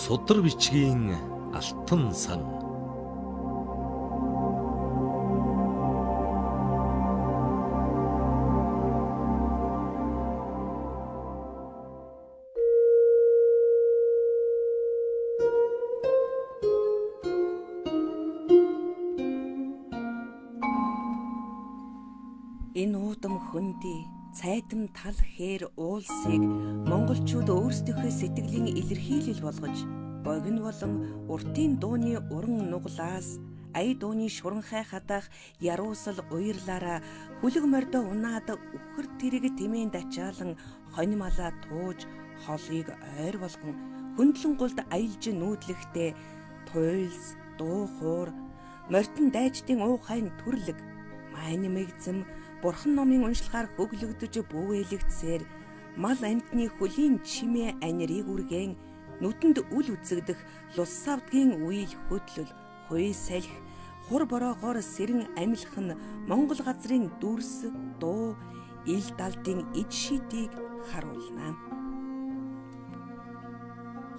Судар бичгийн алтан сан. Энэ уудам хөндөй цайтам тал хээр уулсыг монголчууд өөрсдийнхөө сэтгэлийн илэрхийлэл болгож богино болон уртын дууны уран нуглаас ая дууны шуранхай хадах яруусал уярлаараа хүлэг мордоо унаад үхэр тэрэг тэмээнд ачаалан хонь малаа тууж холыг ойр болгон хөндлөн гулд аялж нүүдлэхдээ туйлс дуу хуур морьтон дайчдын уухайн түрлэг майнмэгзэм бурхан номын уншлагаар хөглөгдөж бүүвэлэгдсээр мал амьтны хөлийн чимээ анирыг үргэн нүдэнд үл үзэгдэх лус савдгийн үйл хөдлөл хуй салхи хур бороогоор сэрэн амилах нь Монгол газрын дүрс дуу ил далдын ид шидийг харуулна.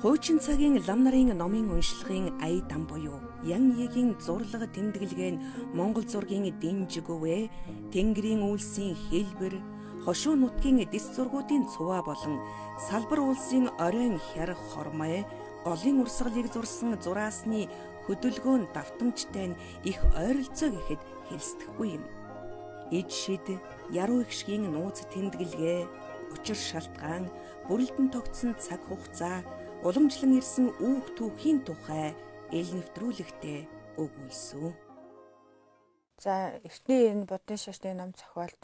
Хуучин цагийн лам нарын номын уншлагын ая дам буюу ян ягийн зурлага тэмдэглэгээ нь Монгол зургийн дэнжигвэ, Тэнгэрийн үйлсийн хэлбэр, хошуу нутгийн дэс зургуудын цуваа болон салбар улсын оройн хяр хормой, голын урсгалыг зурсан зураасны хөдөлгөөн давтамжтай нь их ойролцоо гэхэд хэлсдэхгүй юм. Ид шид, яруу эгшгийн нууц тэмдэглэгээ, учир шалтгаан, бүрэлдэн тогтсон цаг хугацаа, уламжлан ирсэн үүх түүхийн тухай эл нэвтрүүлэгтээ өгүүлсэн. За, эртний энэ буддын шашны ном зохиолд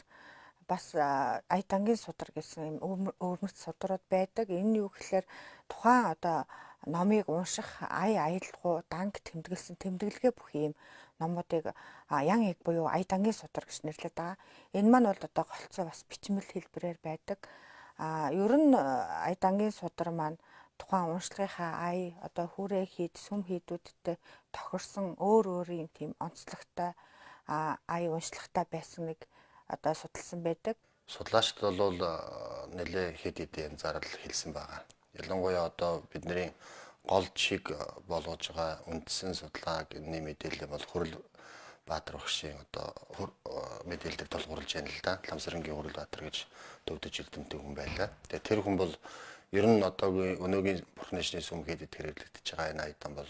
бас Аядангийн судар гэсэн юм өвөрмөц судрууд байдаг. Энэ нь юу гэхээр тухайн одоо номыг унших ая аялгау данг тэмдэглэсэн тэмдэглэгээ бүх юм номуудыг ян эг буюу Аядангийн судар гэж нэрлэдэг байгаа. Энэ маань бол одоо голцоо бас бичмэл хэлбэрээр байдаг. Ер нь Аядангийн судар маань тухайн уншлагынхаа ая одоо хүрээ хийд сүм хийдүүдтэй тохирсон өөр өөрийн тийм онцлогтой ая уншлагатай байсан нэг одоо судалсан байдаг. Судлаачд бол нэлээ хэд хэдэн зарал хэлсэн байгаа. Ялангуяа одоо бидний гол чиг болгож байгаа үндсэн судалгааг энэ мэдээлэл бол Хүрэл Баатар багшийн одоо мэдээлэлээр тулгуурлаж байна л да. Ламсарангийн Хүрэл Баатар гэж төвдөж эрдэмтэн хүн байлаа. Тэгээ тэр хүн бол ер нь одоогийн өнөөгийн бурхны шний сүм хэд хэрэглэгдэж байгаа энэ аятан бол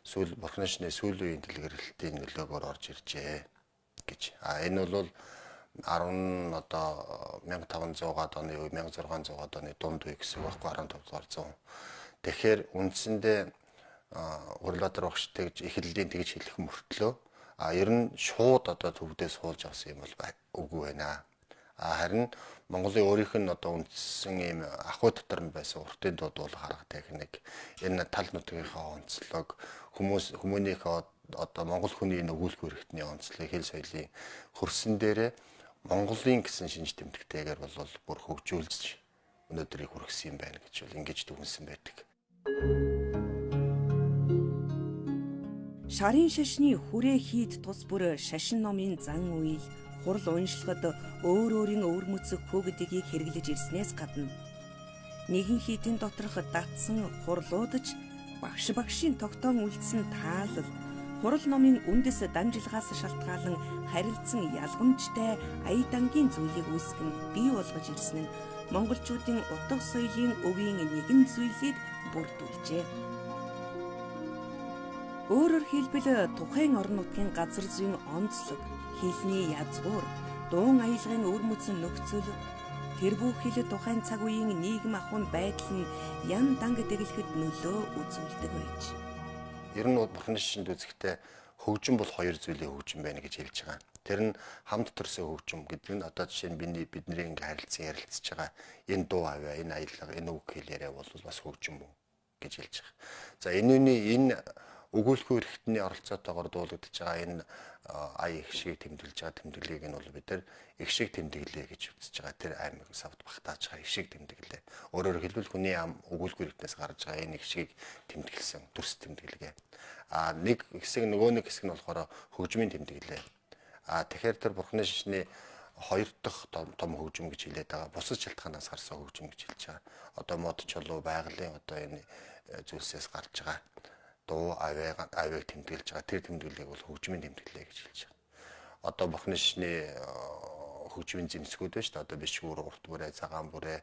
сүүл бурхны шний сүүлийн үеийн дэлгэрэлтийн нөлөөгөөр орж иржээ гэж. А энэ бол 10 одоо 1500-аад оны үе 1600-аад оны дунд үе гэсэн үг байхгүй 15 дугаар зуун. Тэгэхээр үндсэндээ Хүрэлбаатар багш тэгж эхлэлийн тэгж хэлэх мөртлөө а ер нь шууд одоо төвдөө суулж авсан юм бол үгүй байна. А харин Монголын өөрийнх нь одоо үндсэн ийм ахуй дотор нь байсан уртын дуудвал харга техник энэ тал нутгийнхаа онцлог хүмүүс хүмүүнийхээ одоо монгол хүний энэ өгүүлэх хэрэгтний онцлог хэл соёлын хөрсөн дээрээ Монголын гэсэн шинж тэмдэгтэйгээр бол бүр хөгжүүлж өнөөдрийг хүргэсэн юм байна гэж бол ингэж дүгнсэн байдаг. Шарын шашны хүрээ хийд тус бүр шашин номын зан үйл хурал уншлагад өөр өөрийн өвөрмөцөх хөгдгийг хэрэглэж ирснээс гадна нэгэн хийдийн доторх датсан хурлуудаж багш багшийн тогтоон үлдсэн таалал хурал номын үндэс дамжилгаас шалтгаалan харилцсан ялгамжтай аядангийн зүйлийг үүсгэн бий болгож ирсэн нь монголчуудын утга соёлын өвийн нэгэн зүйлийг бүрдүүлжээ. Өөрөөр хэлбэл тухайн орон нутгийн газар зүйн онцлог, хэлний язгуур, дуун аялгын өвөрмөцөн нөхцөл, тэр бүх хэл тухайн цаг үеийн нийгэм ахуйн байдал нь ян данг дэглэхэд нөлөө үзүүлдэг байж. Ер нь бурхны шашинд үзэхдээ хөгжим бол хоёр зүйлийн хөгжим байна гэж хэлж байгаа. Тэр нь хамт төрсөн хөгжим гэдэг нь одоо жишээ нь бидний ингээ харилцан ярилцж байгаа энэ дуу авиа, энэ аялга, энэ үг хэл яриа бол бас хөгжим мөн гэж хэлж байгаа. За энэний энэ өгүүлэхүй эрхтний оролцоотойгоор дуулагдаж байгаа энэ ая их шиг тэмдэглэж байгаа тэмдэглэгийг нь бол бид нар их шиг тэмдэглээ гэж үзэж байгаа. Тэр аймаг савд багтааж байгаа их шиг тэмдэглээ. Өөрөөр хэлбэл хүний ам өгүүлэхүй эрхтнээс гарч байгаа энэ их шиг тэмдэглэсэн дүрс тэмдэглэгээ. А нэг хэсэг нөгөө нэг хэсэг нь болохоор хөгжмийн тэмдэглээ. А тэгэхээр тэр бурхны шашны Хоёр дахь том хөгжим гэж хэлээд байгаа. Бусад шалтгаанаас гарсан хөгжим гэж хэлж байгаа. Одоо мод чулуу байгалийн одоо энэ зүйлсээс гарч байгаа дуу авиаг тэмдэглэж байгаа. Тэр тэмдэглэлийг бол хөгжмийн тэмдэглэлээ гэж хэлж байгаа. Одоо бурхны шашны хөгжмийн зэмсгүүд байна шүү дээ. Одоо бишгүүр, урт бүрээ, цагаан бүрээ,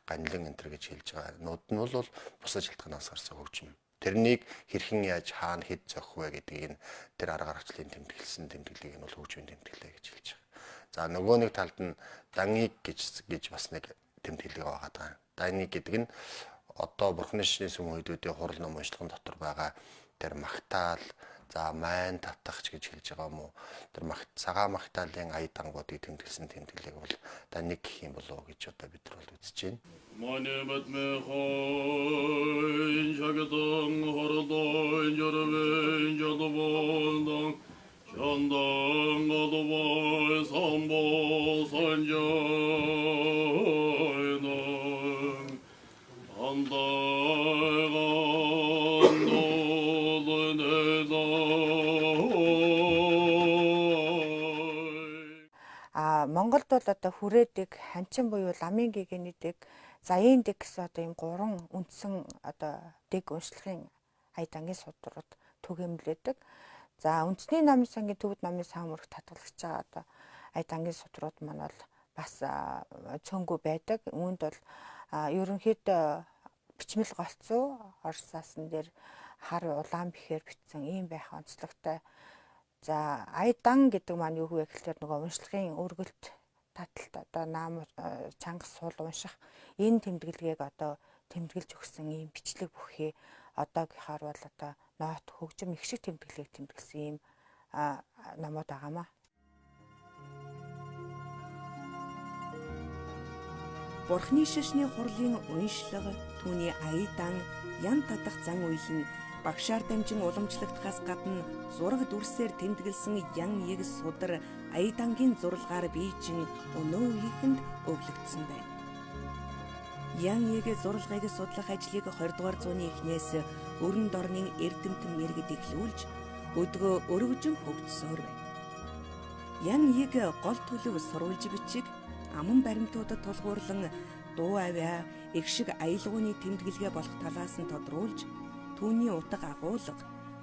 ганилан энэ төр гэж хэлж байгаа. Нууд нь бол бусад шалтгаанаас гарсан хөгжим. Тэрнийг хэрхэн яаж хаана хэд зохих вэ гэдгийг нь тэр арга аргачлалын тэмдэглэсэн тэмдэглэлийг нь бол хөгжмийн тэмдэглэлээ гэж хэлж байгаа. За нөгөө нэг талд нь дангийг гэж бас нэг тэмдэглэг байгаа даа. Дангийг гэдэг нь одоо бурхны шашны сүм хүйдүүдийн хурал ном уншлагын дотор байгаа тэр магтаал, за майн татахч гэж хэлж байгаа юм уу? Тэр цагаан магтаалын ая дангуудыг тэмдэглэсэн тэмдэглэлийг бол даниг гэх юм болов уу гэж одоо бид нар бол үзэж байна. Монголд бол одоо хүрээдэг, ханчин буюу ламын гэгэний дэг, заяын дэг гэсэн одоо ийм гурван үндсэн одоо дэг уншлагын ая дангийн судрууд түгээмлэдэг. За үндэсний намын сангийн төвд намын сан мөрөх татгалагч байгаа одоо ая дангийн судрууд маань бол бас цөөнгүй байдаг. Үүнд бол ерөнхийдөө бичмэл голцоо Орос заасан дээр хар улаан бэхээр бичсэн ийм байх онцлогтой. За ая дан гэдэг маань юу вэ гэхлээр нөгөө уншлагын өргөлт таталт одоо наам чанга сул унших энэ тэмдэглэгээг одоо тэмдэглэж өгсөн ийм бичлэг бүхий одоогийнхаар бол одоо нот хөгжим их шиг тэмдэглэгийг тэмдэглэсэн ийм номууд байгаамаа. Бурхны шашны хурлын уншлага, түүний ая дан, ян татах зан үйл нь багшаар дамжин уламжлагдахаас гадна зураг дүрсээр тэмдэглэсэн ян яг судар ая дангийн зурлагаар бийжин өнөө үеийнхэнд өвлөгдсөн байна. Ян яг зурлагыг судлах ажлыг 20 дугаар зууны эхнээс өрн дорнын эрдэмтэн мэргэд эхлүүлж өдгөө өргөжин хөгжсөөр байна. Ян яг гол төлөв сурвалж бичиг аман баримтуудад тулгуурлан дуу авиа их шиг аялгууны тэмдэглэгээ болох талаас нь тодруулж түүний утга агуулга,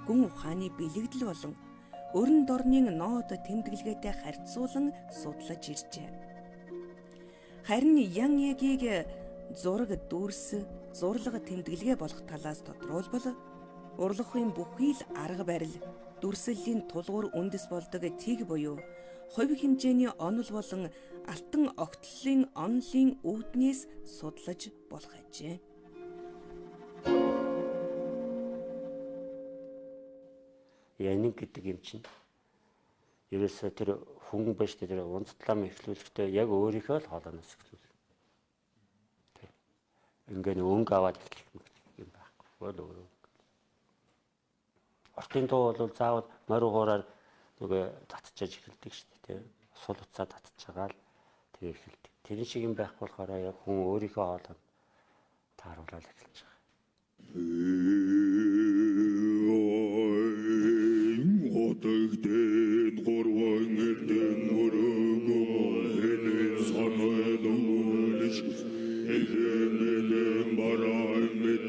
гүн ухааны бэлэгдэл болон өрн дорнын ноод тэмдэглэгээтэй харьцуулан судлаж иржээ. Харин ян ягийг зураг дүрс, зурлага тэмдэглэгээ болох талаас тодруулбал урлагийн бүхий л арга барил, дүрслэлийн тулгуур үндэс болдог тэг буюу хувь хэмжээний онол болон алтан огтлолын онолын үүднээс судлаж болох ажээ. Яниг гэдэг юм чинь ерөөсөө тэр хүн байж тэр унцлам эхлүүлэхдээ яг өөрийнхөө л хоолойноос эхлүүл. Ингээ өнгө аваад эхлэх юм байхгүй. Бол өөрөө. Ортын дуу бол заавал морь угаараар нөгөө татчааж эхэлдэг шүү дээ. Сул уцаа татчихагаал тэгээ эхэлдэг. Тэр шиг юм байхгүй болохоор яг хүн өөрийнхөө хоолойнд тааруулаад эхэлж байгаа. Хотогдэн гурван эрдэн өрөөгөө хэнэн санаад өгүүлж эхэнэн барай мэд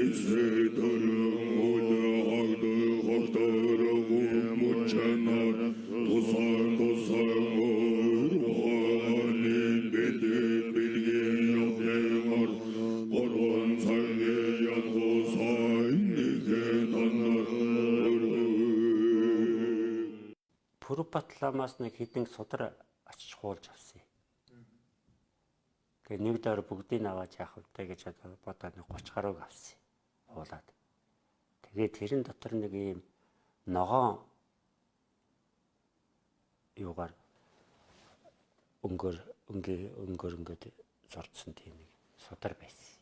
эсэ төрөн үлэ хагды хогторог мучанар тусан тусан өрханы бэдэ бэлгийн явдэгар гурван цагийн янхусай нэгэ танар. Пүрүбат ламаас нэг хэдэн судар очиж хуулж авсан. Тэгээ нэг доор бүгдийг аваад яах вэ гэж бодоод нэг 30 гаруйг авсан. Хуулаад. Тэгээ тэрэн дотор нэг ийм ногоон юугаар өнгөөр ингээд зурдсан тийм нэг судар байсан.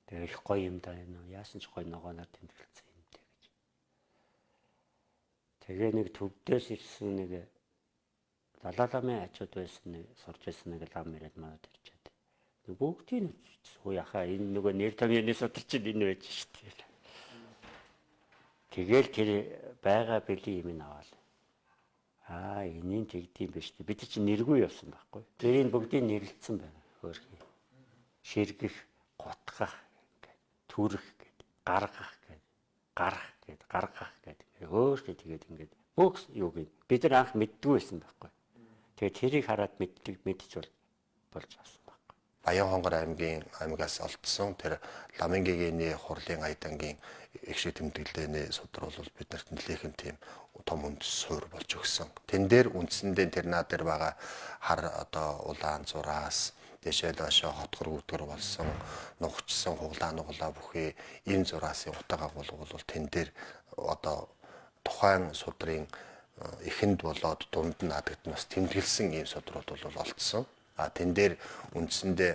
Тэгээ их гоё юм да энэ. Яасан ч гоё ногооноор тэмдэглэсэн юм дээ гэж. Тэгээ нэг төвдөөс ирсэн нэг Далай ламын ачууд байсан нэг сурж байсан нэг лам ирээд манад ирчээд. Нэг бүгдийг нь хүү яхаа энэ нөгөө нэр томьёоны судар чинь энэ байж шүү дээ. Тэгээл тэр байгаа бэлэн юм аваад Аа энийн тэгдэм биш үү. Бид чинь нэргүй явсан байхгүй. Тэрийг бүгдийг нэрлэлсэн байна. Хөөрхий. Ширгэх, гутгах ингээд түрэх гээд, гаргах гээд, гарах гээд, гаргах гээд хөөрхий тэгээд ингээд бүх юуг бид нар анх мэддгүй байсан байхгүй. Тэгээд тэрийг хараад мэддэг мэдчих болж авсан байхгүй. Баян-Хонгор аймгийн аймагаас олдсон тэр Ламын гэгээний хурлын Аядангийн их шиг тэмдэглээний судар бол бид нарт нэлээхэн тийм том үндэс суур болж өгсөн. Тэн дээр үндсэндээ тэр наа дээр байгаа хар одоо улаан зураас дэшээ доошоо хотгор үүдгэр болсон нугчсан хуглаа нуглаа бүхий ийм зураасын утга агуулга бол тэн дээр одоо тухайн судрын эхэнд болоод дунд нь адагд нь бас тэмдэглэсэн ийм судрууд бол олдсон. А тэн дээр үндсэндээ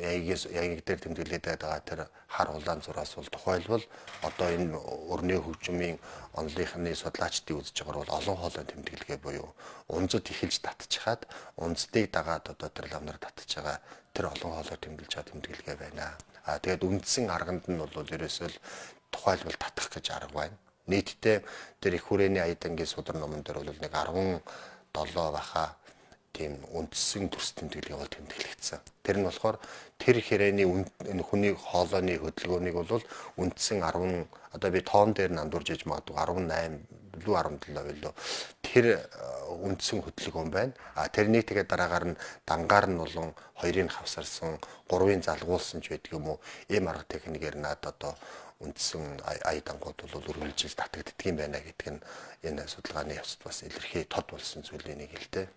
ягийг дээр тэмдэглээд байгаа тэр хар улаан зураас бол тухайлбал одоо энэ өрний хөгжмийн онлынхны судлаачдыг үзэж байгаа бол олон хоолой тэмдэглэгээ буюу унзад эхэлж татчихад унздыг дагаад одоо тэр ламнар татж байгаа тэр олон хоолой тэмдэглэж байгаа тэмдэглэгээ байна. А тэгээд үндсэн арганд нь бол ерөөсөө л тухайлбал татах гэж арга байна. Нийтдээ тэр их хүрээний Аядангийн судар номон дээр бол нэг 17 баха тийм үндсэн төрс тэмдэглэгээ бол тэмдэглэгдсэн. Тэр нь болохоор тэр хэрээний хүний хоолойны хөдөлгөөнийг бол үндсэн 10 одоо би тоон дээр нь андуурж иж магадгүй 18 билүү 17 билүү тэр үндсэн хөдөлгөөн байна. А тэрнийг тэгээд дараагаар нь дангаар нь болон хоёрыг хавсарсан, гурвыг залгуулсан ч байдаг юм уу. Ийм арга техникээр наад одоо үндсэн ая дангууд бол үргэлжил татагддаг юм байна гэдэг нь энэ судалгааны явцад бас илэрхий тод болсон зүйлийн нэг л дээ.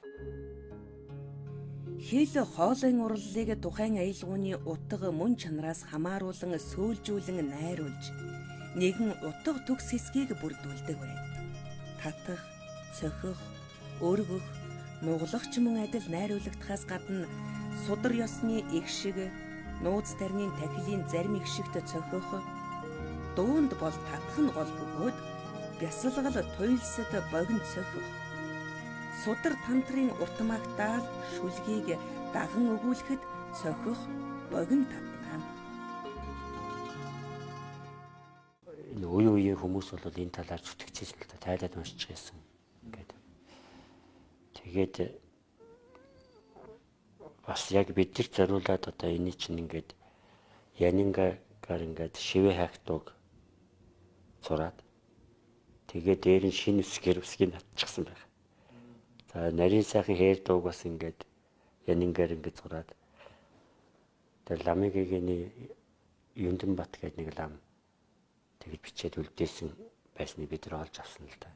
Хэл хоолойн урлалыг тухайн аялгууны утга мөн чанараас хамааруулан сөөлжүүлэн найруулж нэгэн утга төгс хэсгийг бүрдүүлдэг байна. Татах, цохих, өргөх, нуглах ч мөн адил найруулагдахаас гадна судар ёсны их шиг нууц тарны тахилын зарим их шигт цохих, дуунд бол татах нь гол бөгөөд бясалгал туйлсад богино цохих, судар тантрын урт магтаал шүлгийг даган өгүүлэхэд цохих, богино татна. Энэ үе үеийн хүмүүс бол энэ талаар зүтгэжсэн л та, тайлаад уншиж байсан ингээд. Тэгээд бас яг бид нар зориулаад одоо эний чинь ингээд Янингаар ингээд шивэ хайхтуг зураад тэгээд дээр нь шинэ үсгээр үсгийг татчихсан байх. За нарийн сайхан хээр дууг бас ингээд Янингаар ингээд зураад тэр ламын гэгэний Юндэнбат гэдэг нэг лам тэгж бичээд үлдээсэн байсныг бид нар олж авсан л да.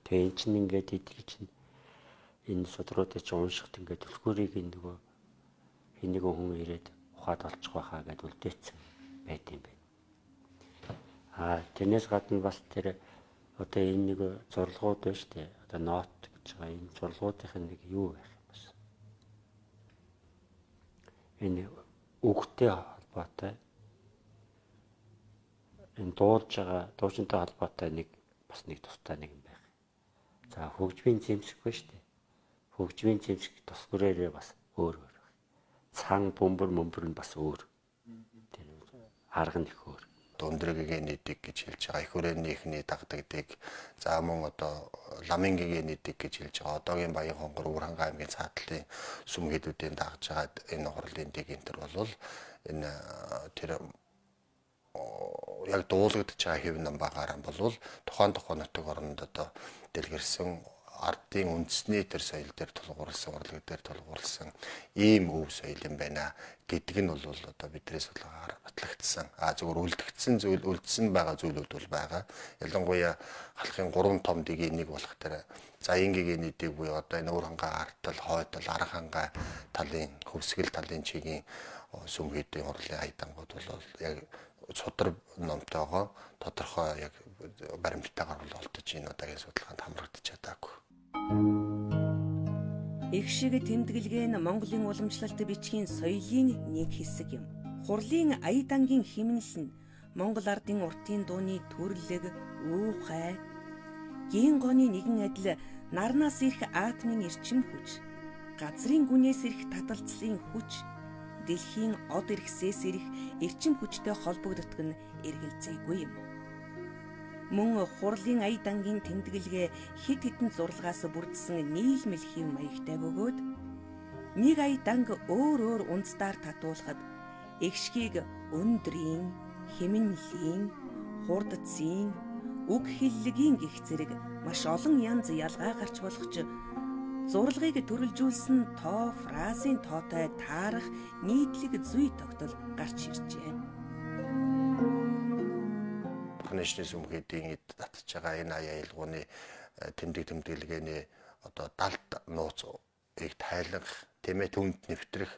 Тэгээ эн чинь ингээд эдгээр чинь энэ судруудыг чинь уншихад ингээд түлхүүрийг нөгөө хэн нэгэн хүн ирээд ухаад олчих байхаа гэд үлдээсэн байт юм байна. А тэрнээс гадна бас тэр одоо энэ нэг зурлагууд байна шүү дээ. Одоо нот гэж байгаа энэ зурлагуудын нэг юу байх юм бас. Энэ үгтэй холбоотой энэ дуулж байгаа дуучинтай холбоотой нэг бас нэг тустай нэг юм байх. За хөгжмийн зэмсэг байна шүү дээ. Хөгжмийн зэмсэг тус бүрээрээ бас өөр өөр байх. Цан бөмбөр мөмбөр нь бас өөр. Тэр арга нь их өөр. Өндрөгийн дэг гэж хэлж байгаа. Их хүрээний эхний дагдагдыг, за мөн одоо ламын гэгээний дэг гэж хэлж байгаа. Одоогийн Баян-Хонгор Өвөрхангай аймгийн цаатлын сүм хэдүүдийн дагж байгаа энэ хурлын дэг энэ төр бол энэ тэр яг дуулагдж байгаа хэв нам багаараа болвол тухайн нутаг оронд одоо дэлгэрсэн ардын үндэсний тэр соёл дээр тулгуурласан, урлаг дээр тулгуурласан ийм өв соёл юм байна гэдэг нь бол одоо бидний судалгаагаар батлагдсан. А зөвхөн үлдэгдсэн зүйл, үлдсэн байгаа зүйлүүд бол байгаа. Ялангуяа халахын 3 том дэгийн нэг болох тэр заян гэгээний дэг буюу одоо энэ Өвөрхангай артал, хойдол, Архангай талын хөвсгөл талын чигийн сүм хэдийн хурлын аядангууд бол яг судар номтойгоо тодорхой яг баримттайгаар бол олдож энэ удаагийн судалгаанд хамрагдаж чадаагүй. Их шиг тэмдэглэгээ нь Монголын уламжлалт бичгийн соёлын нэг хэсэг юм. Хурлын Аядангийн химнэл нь Монгол ардын уртын дууны төрлөг, уухай, гийн гоны нэгэн адил нарнаас ирэх атомын эрчим хүч, газрын гүнээс ирэх таталцлын хүч, дэлхийн од эргэсээс ирэх эрчим хүчтэй холбогддог нь эргэлзээгүй юм. Мөн хурлын ая дангийн тэмдэглэгээ хэд хэдэн зурлагаас бүрдсэн нийлмэл хэв маягтай бөгөөд нэг ая данг өөр өөр унцдаар татуулахад эгшгийг өндрийн, хэмнэлийн, хурдцын, үг хэллэгийн гих зэрэг маш олон янз ялгаа гарч болох ч зурлагыг төрөлжүүлсэн тоо фразын тоотой таарах нийтлэг зүй тогтол гарч иржээ. Бурхны сүмхэдийн эд татж байгаа энэ ая аялгууны тэмдэг тэмдэглэгээний одоо далд нууцыг тайлгах, тийм ээ, түүнд нэвтрэх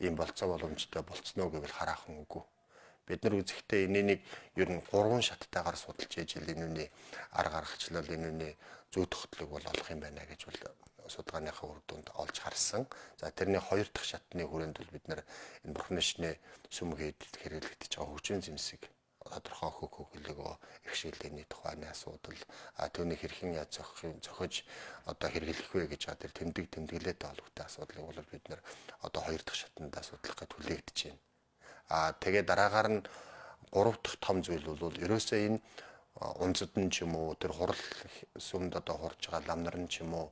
ийм болцоо боломжтой болцноо гэвэл хараахан үгүй. Бид нар үзэхдээ энэнийг ер нь гурван шаттайгаар судалж ээж энэ үний арга аргачлал, энэ үний зүй тогтлыг бол олох юм байна гэж бол судалгааныхаа үр дүнд олж харсан. За тэрний хоёр дахь шатны хүрээнд бол бид нар энэ Бурхны шний сүмхэд хэрэглэгдэж байгаа хөгжим зэмсэг тодорхой хөх хөглөгөө их шиглэлийн тухайны асуудал, түүнийг хэрхэн яаж зохиж одоо хэрэглэх вэ гэж байгаа тэр тэмдэг тэмдэглэлтэй холбоотой асуудлыг бол бид нар одоо хоёр дахь шатанд судлах гэж хүлээгдэж байна. Тэгээ дараагаар нь гурав дахь том зүйл бол ерөөсөө энэ унцад нь ч юм уу тэр хурал сүмд одоо хурж байгаа лам нар нь ч юм уу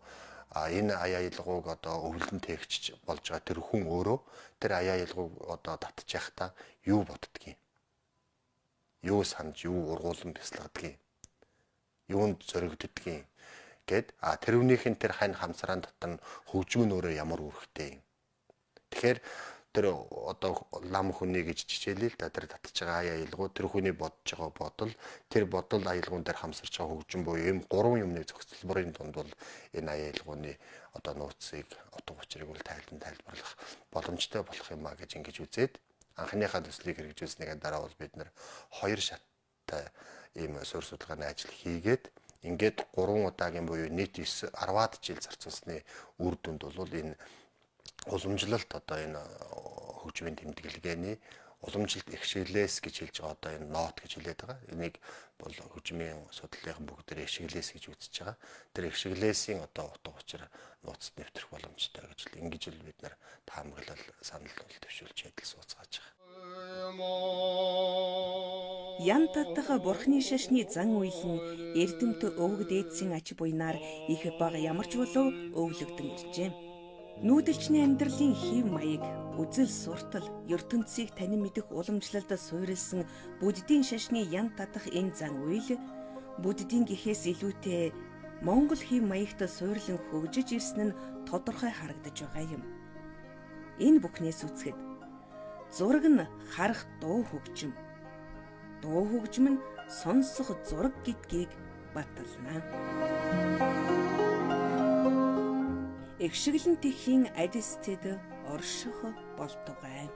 энэ аяа аялгууг одоо өвлөн тээгч болж байгаа тэр хүн өөрөө тэр аяа аялгууг одоо татж явахдаа юу боддгийг, юу санаж, юу ургуулan бясалгадгийг, юунд зоригддгийг гэд тэрүүнийх нь тэр хань хамсраан дотор нь хөгжим нь өөрөө ямар үүрэгтэй юм. Тэгэхээр тэр одоо лам хүний гэж жишээлээ л да, тэр татж байгаа аяа аялгуу, тэр хүний бодож байгаа бодол, тэр бодол аялгуун дээр хамсарч байгаа хөгжим буюу ийм гурван юмны зохицолборын дунд бол энэ аяа аялгууны одоо нууцыг, утга учирыг бол тайлан тайлбарлах боломжтой болох юм а гэж ингэж үзээд анхныхаа төслийг хэрэгжүүлснийхээ дараа бол бид нар хоёр шаттай ийм суурь судалгааны ажил хийгээд ингээд 3 удаагийн буюу нийт 9 10-аад жил зарцуулсны үр дүнд бол энэ уламжлалт одоо энэ хөгжмийн тэмдэглэгээний уламжлалт их шиглээс гэж хэлж байгаа одоо энэ нот гэж хэлээд байгаа. Энийг бол хөгжмийн судлалын бүгд дээр их шиглээс гэж үзэж байгаа. Тэр их шиглээсийн одоо утга учир нууцд нэвтрэх боломжтой гэж л ингэж л бид нар таамаглал санал бол төвшүүлж адил сууцгааж байгаа. Ян татах бурхны шашны зан үйл нь эрдэмт өвөг дээдсийн ач буйнаар их бага ямар ч болов өвлөгдөн иржээ. Нүүдэлчний амьдралын хэв маяг, үзэл суртал, ертөнцийг танин мэдэх уламжлалд суурилсан буддийн шашны ян татах энэ зан үйл буддийн гэхээс илүүтэй Монгол хэв маягт суйрлан хөгжиж ирсэн нь тодорхой харагдаж байгаа юм. Энэ бүхнээс үзэхэд зураг нь харах дуу хөгжим, дуу хөгжим нь сонсох зураг гэдгийг батална. Эгшиглэн тэхийн адис тэд орших болтугай.